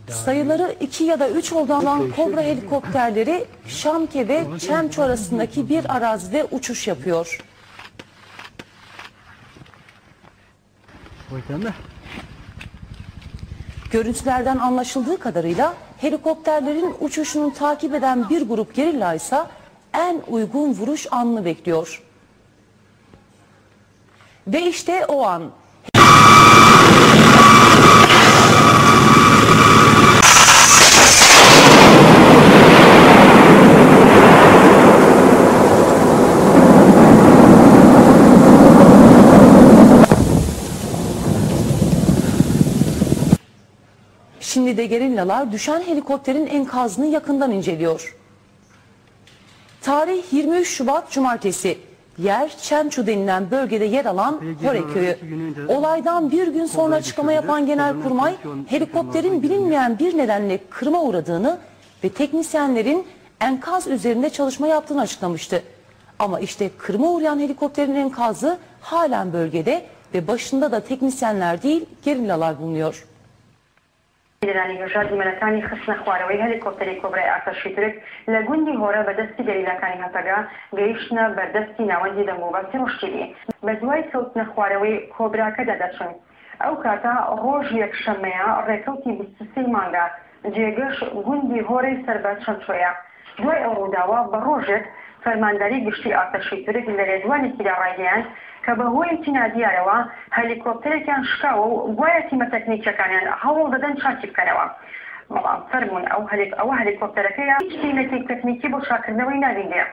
Sayıları 2 ya da 3 olan Kobra helikopterleri Şamke ve Çemço arasındaki bir arazide uçuş yapıyor. Görüntülerden anlaşıldığı kadarıyla helikopterlerin uçuşunu takip eden bir grup gerilla ise en uygun vuruş anını bekliyor. Ve işte o an. Şimdi de gerillalar düşen helikopterin enkazını yakından inceliyor. Tarih 23 Şubat Cumartesi. Yer Çemçu denilen bölgede yer alan Hore köyü. Olaydan bir gün sonra açıklama yapan Genelkurmay, helikopterin bilinmeyen bir nedenle kırıma uğradığını ve teknisyenlerin enkaz üzerinde çalışma yaptığını açıklamıştı. Ama işte kırıma uğrayan helikopterin enkazı halen bölgede ve başında da teknisyenler değil gerillalar bulunuyor. بینەرانی هێژا دیمەنەکانی خستنە خوارەوەی هەلیکۆپتەری کۆبرای ئارتەشی تورک لە گوندی هۆرە بە دەستی گەریلاکانی هەپەگە گەیشتنە بەردەستی ناوەندی دەنگوباسی ڕۆژ تیڤی. بە دوای کەوتنە خوارەوەی کۆبراکەدا دەچن. ئەو کاتە ڕۆژ یەکشەممەیە ڕێکەوتی 23 مانگە، جێگەش گوندی هۆرەی سەر بە چەمچۆیە. دوای ئەو ڕووداوە بە ڕۆژێک فەرمانداری گشتی ئارتەشی تورک لە لێدوانێکیدا ڕایگەیاند کە بە هۆیەکی نادیارەوە هەلیکۆپتەرێکیان شکاوە و گوایە تیمە تەکنیکیەکانیان هەوڵ دەدەن چاکی بکەنەوە. بەڵام فەرموون ئەو ئەوە هەلیکۆپتەرەکەیە هیچ تیمێکی تەکنیکی بۆ چاککردنەوەی نابینرێ.